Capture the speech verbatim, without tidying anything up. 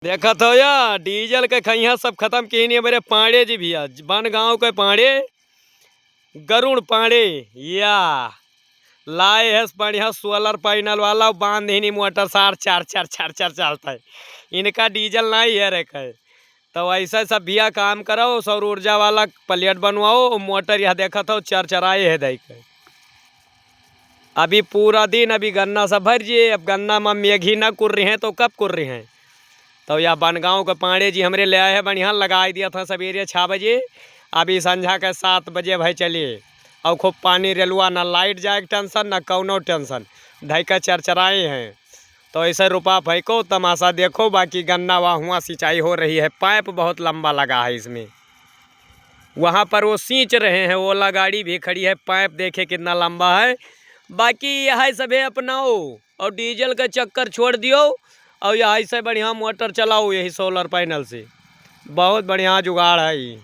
देखत हो या, डीजल के खइहा सब खतम किहिन है मेरे पांडे जी भइया, बनगांव के पांडे, गरुड़ पांडे, या लाए है बढ़िया solar panel वाला, बांध ही नहीं मोटर सार चार चार चार चार चलता है, इनका डीजल नहीं है रे कहे। तो ऐसे सब भइया काम करो, सौर ऊर्जा वाला plate बनवाओ, मोटर यह देखत हो चरचराए है दई के। अभी पूरा दिन अभी गन्ना सब भर जिए। अब गन्ना में मेघी ना कुर रही हैं तो कब कुर रही हैं? तो यह बनगांव के पांडे जी हमरे ले आए हैं, बढ़िया लगाई दिया था सवेरे छः बजे, अभी संझा के सात बजे भाई चलिए। और खूब पानी रेलुआ, ना लाइट जाए के टेंशन, ना कौनो टेंशन, धई के चरचराए हैं। तो ऐसे रुपा फेंको, तमाशा देखो, बाकी गन्ना वहाँ हुआ सिंचाई हो रही है, पाइप बहुत लंबा लगा है इसमें। वहाँ पर वो सींच रहे हैं, ओला गाड़ी भी खड़ी है, पाइप देखे कितना लंबा है। बाकी यह सभे अपनाओ और डीजल का चक्कर छोड़ दियो और यह से बढ़िया मोटर चलाओ यही solar panel से, बहुत बढ़िया जुगाड़ है ये।